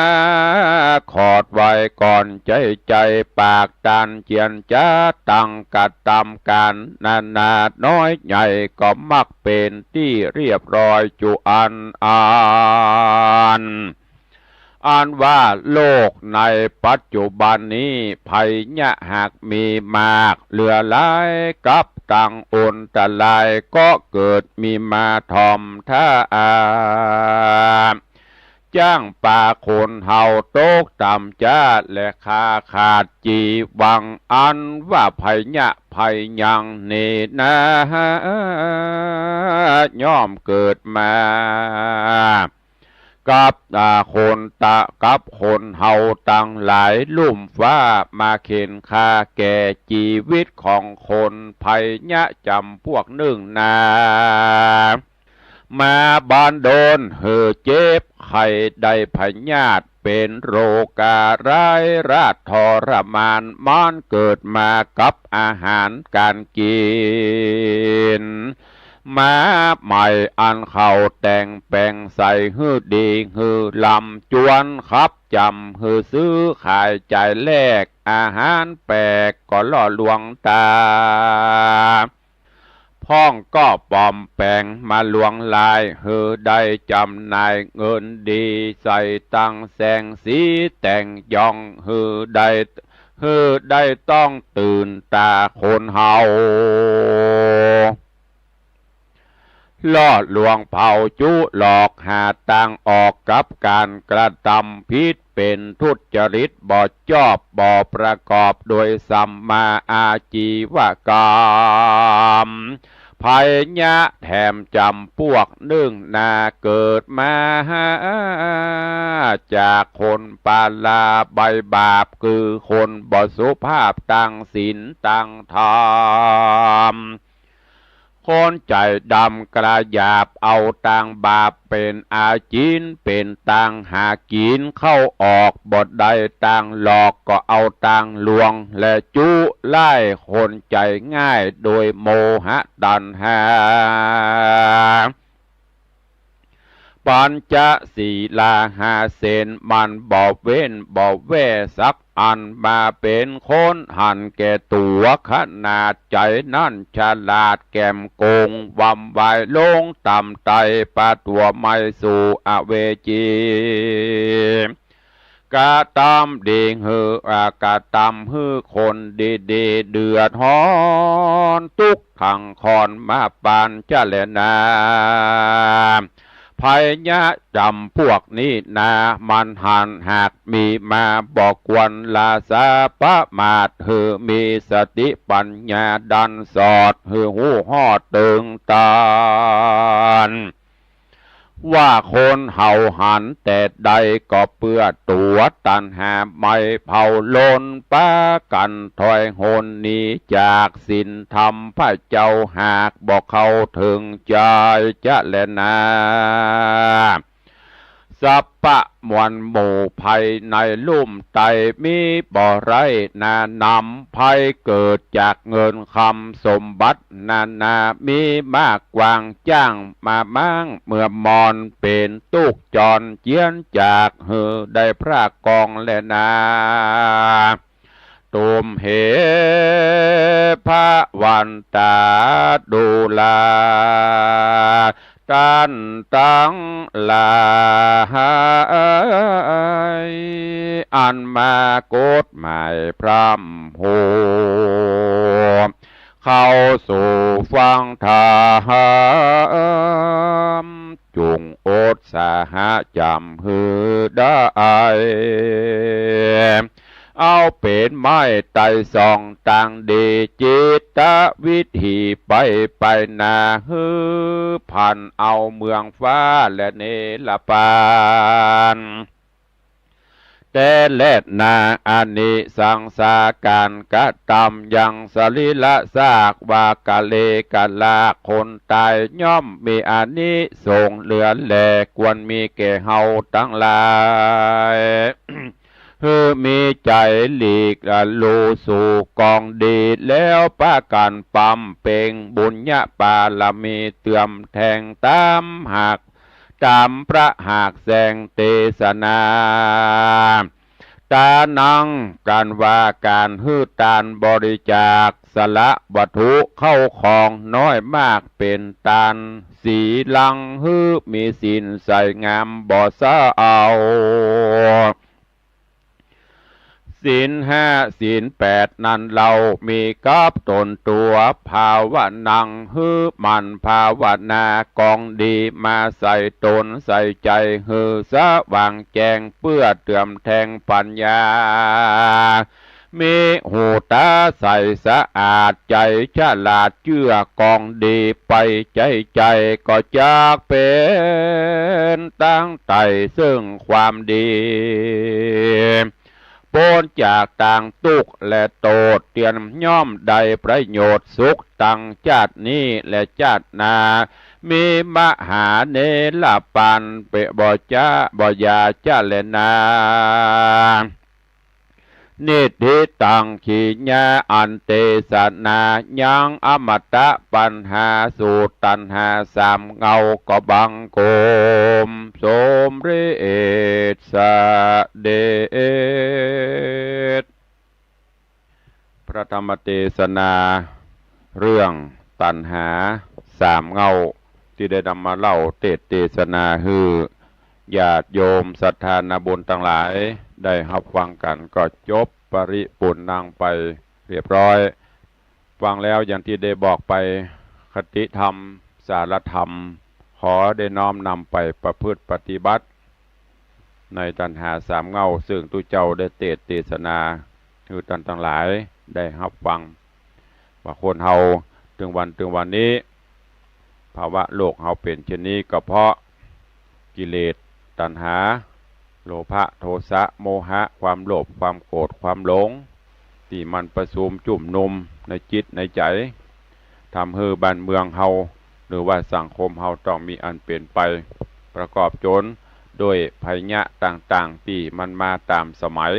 ขอดไว้ก่อนใจ๊ใจ๋ ปากตันเจียรจา ตั้งกระตำก๋านนานาน้อยใหญ่ ก็มักเป๋นตี้เรียบร้อยจุอันอัน อันว่าโลกในปัจจุบันนี้ ภัยยะหากมีมากเหลือหลาย กับตังอันตรายก็เกิดมีมาถ่อมถ้า จั้งปาคนเฮาตกต่ำจ๊า และขาขาดจีวัง อันว่าภัยยะภัยยังนี้นา ย่อมเกิดมา กับ อ่า คนตะ กับคนเฮาตังหลาย ลุ่มฟ้ามาเข็ญฆ่าแก่จีวิตของคน ภัยยะจ๋ำปวกนึ่งนา มาบันดลหื้อเจ็บไข้ได้พยาธิ เป๋นโรคาร้ายราษฎร์ทรมาน มันเกิดมากับอาหารก๋านกิ๋น มาใหม่อันเขาแต่งแป๋งใส่หื้อดีหื้อลำ จวนขับจ๋ำหื้อซื้อขายจ่ายแลก อาหารแปลกก็ล่อลวงต๋า พ่องก็ปลอมแป๋งมาลวงลาย หื้อได้จ๋ำหน่ายเงินดี ใส่ตังแสงสีแต่งยอง หื้อได้ หื้อได้ต้องตื่นต๋าคนเฮา ล่อลวงเผาจุหลอก หาตางออกกับก๋านกระตำผิด เป๋นทุจริตบ่จอบ บ่ประกอบโดยสัมมาอาจีวกรรม ภัยยะแถมจ๋ำปวกนึ่งนา เกิดมาจากคนปาลาใบบาป คือคนบ่สุภาพตังศีลตังธรรม คนใจ๋ดำกระหยาบ เอาตางบาปเป๋นอาจีน เป๋นตางหากิ๋น เข้าออกบ่ได้ ตางหลอกก็เอาตางลวง และจุไล่คนใจ๋ง่าย โดยโมหะตัณหา ปัญจศีลาห้าเส้น มันบ่เว้นบ่แว่สักอัน มาเป๋นคนหันแก่ตั๋วขนาด ใจ๋นั้นฉลาดแก๋มโก๋ง วำไวลงต่ำไต้ ปาตั๋วไม่สู่อเวจี กระตำดีหื้อ อ่า กระตำหื้อคนดีๆ เดือดฮ้อนตุ๊กข์ขังคอนมาปานจะแลนา ภัยยะจ๋ำพวกนี้นา มันหันหากมีมา บ่ควรละสาประมาท หื้อมีสติปัญญาดันสอด หื้อฮู้ฮอดเถิงตาน ว่าคนเฮาหันแต่ใดก็เปื้อตั๋วตัณหาไหม้เผาลน ปากั๋นถอยหนหนีจากศีลธรรมพระเจ้า หากบ่เข้าเถิงใจ๋จะแลนา สัพพะมวลหมู่ภัยในลุ่มไตมีบ่ไร้นา นำภัยเกิดจากเงินคำสมบัตินานา มีมากกว้างจ้างมามั่งเมื่อมอน เป๋นตุ๊กข์จรเจียนจาก หื้อได้พระกองแลนา ตุ้มเหพระวันตาดูรา ต้านตังหลาย อันมากฎหมายพร่ำฮู้ เข้าสู่ฟังธรรม จุ่งอดสาหะจ๋ำหื้อได้ เอาเป๋นไม้ไต่ส่องตางดี จิตวิถีไปไปนา หื้อผ่านเอาเมืองฟ้าและเนรปาน แต่แลนา อานิสังสาก๋านกระตำยังสรีระซาก ว่ากะเลกะลากคนต๋าย ย่อมมีอานิสงส์เหลือแล ควรมีแก่เฮาตังหลาย หื้อมีใจ๋หลีกละลู่สู่กองดี แล้วปากั๋นบำเพ็งบุญญาบารมี เติมแทงต๋ามหาก ต๋ามพระหากแสงเตสนา ต๋านัง ก๋านว่าก๋านหื้อตานบริจาค สละวัตถุเข้าของน้อยมากเป๋นตาน สีลังหื้อมีศีลใสงามบ่เศร้า ศีลห้าศีลแปดนั้นเล่ามีกับต๋นตั๋ว ภาวนังหื้อหมั่นภาวนากองดีมาใส่ต๋นใส่ใจ๋ หื้อสว่างแจ้งเปื้อเติมแทงปัญญา มีหูต๋าใสสะอาดใจ๋ฉลาดเจื้อกองดีไป ใจ๋ใจ๋ก็จักเป๋นตางไต่ซึ่งความดี ป๊นจากตางตุ๊กข์และโต้ษ เตียนย่อมได้ประโยชน์สุขตังจาตินี้และจาติหน้า มีมหาเนรปานเป๋นบ่จ๊ะบ่อย่าจะแลนา นิทธิตัง ขีญาอันเตสนา ยังอมตะปัญหาสูตรตัณหาสามเงา ก็บังคมสมเร็จเสด็จ พระธรรมเตสนา เรื่องตัณหาสามเงา ตี้ได้นำมาเล่าเตสน์เตสนาหื้อญาติโยมศรัทธานาบุญตังหลายได้ฮับฟังกั๋น ก็จบปริปูรณ์นังไปเรียบร้อย ฟังแล้วอย่างตี้ได้บอกไป คติธรรม สารธรรม ขอได้น้อมนำไปประพฤติปฏิบัติ ในตัณหาสามเงา ซึ่งตุ๊เจ้าได้เตสน์เตสนาหื้อต้านตังหลายได้ฮับฟัง ว่าคนเฮาเถิงวันเถิงวันนี้ ภาวะโลกเฮาเป๋นเช่นนี้ก็เพราะกิเลสตัณหา โลภะ โทสะ โมหะ ความโลภ ความโกรธ ความหลง ตี้มันประชุมจุ่มนุมในจิตในใจ๋ ทำหื้อบ้านเมืองเฮา หรือว่าสังคมเฮาต้องมีอันเป๋นไป ประกอบจ๋นด้วยภัยยะต่างๆ ตี้มันมาต๋ามสมัย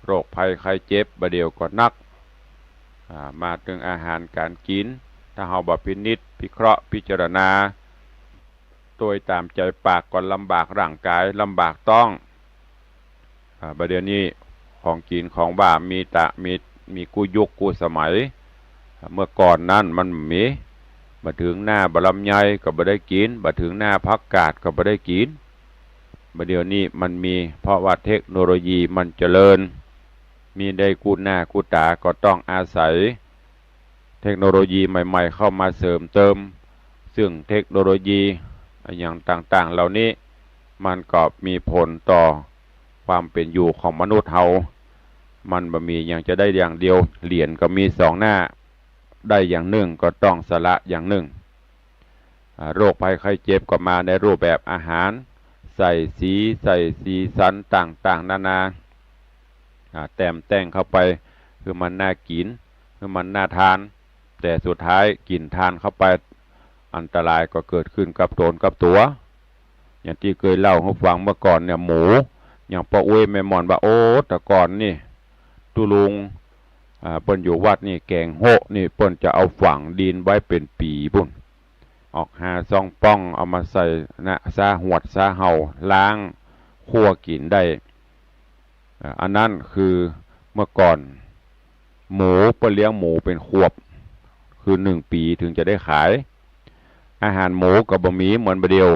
โรคภัยไข้เจ็บบ่าเดี่ยวก็นัก อ่า มาเถิงอาหารก๋านกิ๋น ถ้าเฮาบ่พินิจพิเคราะห์พิจารณา ตวยต๋ามใจ๋ปากก็ลำบากร่างก๋าย ลำบากต๊อง อ่า บ่าเดี่ยวนี้ของกิ๋นของหว้ามีตะ มี มีกู้ยุคกู้สมัย เมื่อก่อนนั้นมันบ่มี บ่าเถิงหน้าบ่าลำไยก็บ่ได้กิ๋น บ่าเถิงหน้าผักกาดก็บ่ได้กิ๋น บ่าเดี่ยวนี้มันมี เพราะว่าเทคโนโลยีมันเจริญ มีได้กู้หน้ากู้ต๋า ก็ต้องอาศัยเทคโนโลยีใหม่ๆ เข้ามาเสริมเติม ซึ่งเทคโนโลยีอะหยังต่างๆ เหล่านี้ มันก็มีผลต่อความเป๋นอยู่ของมนุษย์เฮา มันบ่มีหยังจะได้อย่างเดียว เหรียญก็มีสองหน้า ได้อย่างนึ่งก็ต้องสละอย่างนึ่ง อ่า โรคภัยไข้เจ็บก็มาในรูปแบบอาหาร ใส่สี ใส่สีสันต่างๆ นานา อ่า แต้มแต่งเข้าไป หื้อมันน่ากิ๋น หื้อมันน่าทาน แต่สุดท้ายกิ๋นทานเข้าไป อันตรายก็เกิดขึ้นกับต๋นกับตั๋ว อย่างตี้เกยเล่าหื้อฟังเมื่อก่อนเนี่ย หมู อย่างป้ออุ๊ยแม่หม่อนว่า โอ้ แต่ก่อนนี่ ตุ๊ลุง อ่า เปิ้นอยู่วัดนี่ แก๋งโฮะนี่ เปิ้นจะเอาฝังดินไว้เป๋นปี๋ปู้น ออกหาซองป้อง เอามาใส่นะ ซาหวด ซาเห่า ล้าง คั่วกิ๋นได้ อ่า อันนั้นคือเมื่อก่อน หมู เปิ้นเลี้ยงหมูเป๋นขวบ คือนึ่งปี๋เถิงจะได้ขาย อาหารหมูก็บ่มีเหมือนบ่าเดี่ยว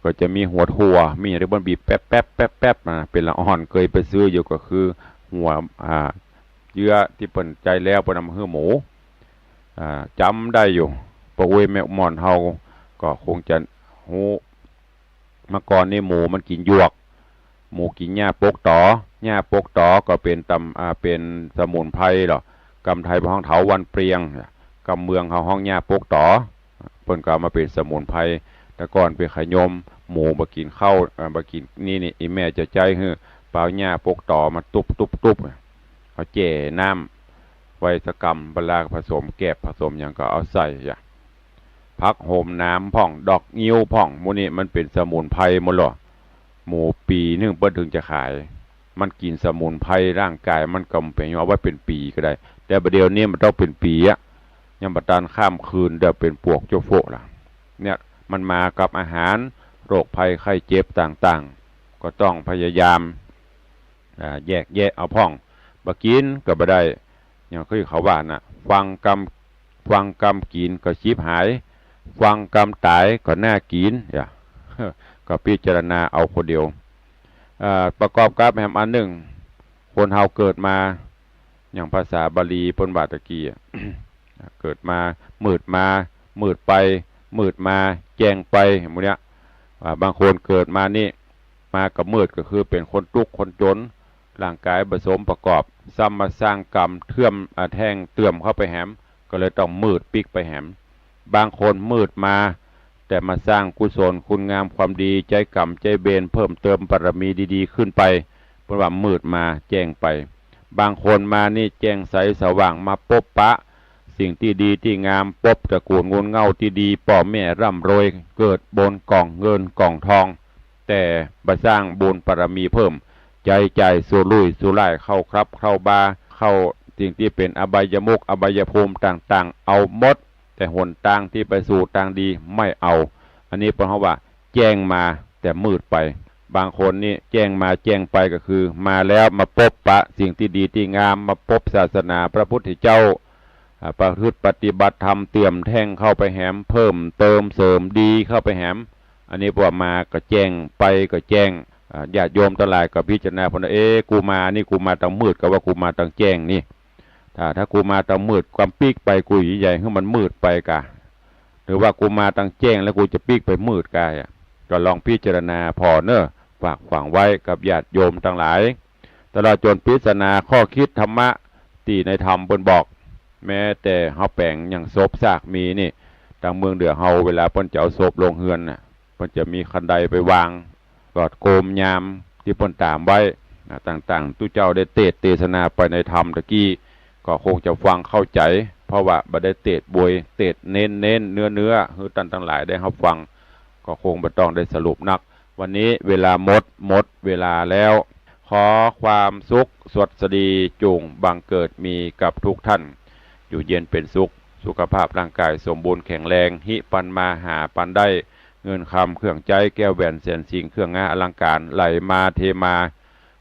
ก็จะมีหัวถั่ว มีหยังตี้เปิ้นบีบแป๊บๆ แป๊บๆ นะ เป๋นละอ่อน เกยไปซื้ออยู่ ก็คือหัว อ่า เยื่อตี้เปิ้นใจ๊แล้ว เปิ้นเอามาหื้อหมู อ่า จ๋ำได้อยู่ ป้ออุ๊ยแม่หม่อนเฮาก็คงจะฮู้ เมื่อก่อนนี่หมูมันกิ๋นหยวก หมูกิ๋นหญ้าปกต๋อ หญ้าปกต๋อก็เป๋นตำ อ่า เป๋นสมุนไพรเหรอ กำไทยฮ้องเถาวัลย์เปรียง กำเมืองเฮาฮ้องหญ้าปกต๋อ เปิ้นก็เอามาเป๋นสมุนไพร แต่ก่อนเป๋นขยม หมูบ่กิ๋นข้าว เอ่อ บ่กิ๋นนี่นี่ อี่แม่จะใจ๊หื้อ เป๋าหญ้าปกต๋อมาตุ๊บตุ๊บตุ๊บ เอาแจ่น้ำไว้สักกำ เวลาผสมแกบผสมหยังก็เอาใส่จ้ะ ผักโหมหนามพ่อง ดอกงิ้วพ่อง หมู่นี้มันเป๋นสมุนไพรหมดหรอ หมูปี๋นึ่งเปิ้นเถิงจะขาย มันกิ๋นสมุนไพร ร่างกายมันก็บ่เป๋นหยัง เอาไว้เป๋นปี๋ก็ได้ แต่บ่าเดี่ยวนี้มันต้องเป๋นปี๋อะ ยังบ่ตันข้ามคืน เดี๋ยวเป๋นปวกจั๊วโฟะละ เนี่ย มันมากับอาหาร โรคภัยไข้เจ็บต่างๆ ก็ต้องพยายาม อ่า แยกแยะเอาพ่อง บ่กิ๋นก็บ่ได้ อย่างตี้เขาว่าน่ะ ฟังกำ ฟังกำกิ๋นก็ฉิบหาย ฟังกำต๋ายก็น่ากิ๋น อย่า ก็พิจารณาเอาคนเดียว เอ่อ ประกอบกับแหมอันนึ่ง คนเฮาเกิดมา อย่างภาษาบาลีเปิ้นว่าตะกี้อะ เกิดมา มืดมา มืดไป มืดมา แจ้งไป หมู่เนี้ย อ่า บางคนเกิดมานี่ มาก็มืด ก็คือเป๋นคนตุ๊กข์คนจ๋น ร่างกายบ่สมประกอบ ซ้ำมาสร้างกรรมเทื่อม อ่า แท่งเติ่มเข้าไปแหม ก็เลยต้องมืดปิ๊กไปแหม บางคนมืดมา แต่มาสร้างกุศลคุณงามความดี ใจ๊กรรมใจ๊เวร เพิ่มเติมบารมีดีๆ ขึ้นไป เปิ้นว่ามืดมาแจ้งไป บางคนมานี่แจ้งใสสว่าง มาปบปะสิ่งตี้ดีตี้งาม ปบตระกูลงูลเหง้าตี้ดี ป้อแม่ร่ำรวย เกิดบนก่องเงินก่องทอง แต่บ่สร้างบุญบารมีเพิ่ม ใจ๊จ่ายสุรุ่ยสุร่าย เข้าคลับเข้าบาร์ เข้าสิ่งตี้เป๋นอบายมุขอบายภูมิต่างๆ เอาหมด แต่หนตางตี้ไปสู่ตางดีไม่เอา อันนี้เปิ้นฮ้องว่าแจ้งมาแต่มืดไป บางคนนี่แจ้งมาแจ้งไปก็คือมาแล้วมาปบปะสิ่งตี้ดีตี้งาม มาปบศาสนาพระพุทธเจ้า อ่า ประพฤติปฏิบัติธรรมเติ่มแท่งเข้าไปแหม เพิ่มเติมเสริมดีเข้าไปแหม อันนี้พอมาก็แจ้ง ไปก็แจ้ง อ่า ญาติโยมตังหลายก็พิจารณาพ่องนะ เอ๊ะ กูมานี่กูมาตางมืด กาว่ากูมาตางแจ้งนี่ ถ้า ถ้ากูมาตางมืด ความปิ๊กไปกูจะใหญ่หื้อมันมืดไปกา หรือว่ากูมาตางแจ้งแล้วกูจะปิ๊กไปมืดกาอะ ก็ลองพิจารณาพ่องเน่อ ฝากฝังไว้กับญาติโยมตังหลาย ตลอดจ๋นปริศนาข้อคิดธรรมะตี้ในธรรมเปิ้นบอก แม้แต่เฮาแป๋งอย่างศพซากมีนี่ ตางเมืองเหนือเฮาเวลาเปิ้นจะเอาศพลงเฮือนน่ะ เปิ้นจะมีคันไดไปวาง ก็โกมยามตี้เปิ้นตามไว้ นะ ต่างๆ ตุ๊เจ้าได้เตสน์เตสนาไปในธรรมตะกี้ ก็คงจะฟังเข้าใจ๋ เพราะว่าบ่ได้เตสน์บวย เตสน์เน้นๆ เนื้อๆ หื้อต้านตังหลายได้ฮับฟัง ก็คงบ่ต้องได้สรุปนัก วันนี้เวลาหมด หมดเวลาแล้ว ขอความสุขสวัสดีจุ่งบังเกิดมีกับทุกท่าน อยู่เย็นเป๋นสุข สุขภาพร่างกายสมบูรณ์แข็งแรง ฮิปันมาหาปันได้ เงินคำเครื่องใจ๊ แก้วแหวนแสนสิ่ง เครื่องงาอลังก๋าน ไหลมาเทมา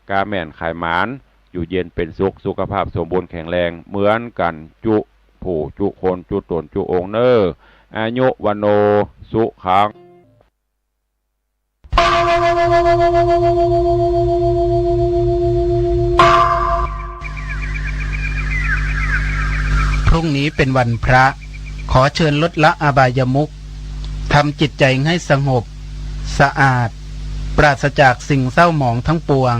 ก๊าแม่นขายหมาน อยู่เย็นเป๋นสุข สุขภาพสมบูรณ์แข็งแรงเหมือนกั๋นจุผู้จุคน จุต๋นจุองค์เน่อ อายุ วัณโณ สุขัง พรุ่งนี้เป็นวันพระ ขอเชิญลดละอบายมุข ทำจิตใจให้สงบ สะอาด ปราศจากสิ่งเศร้าหมองทั้งปวง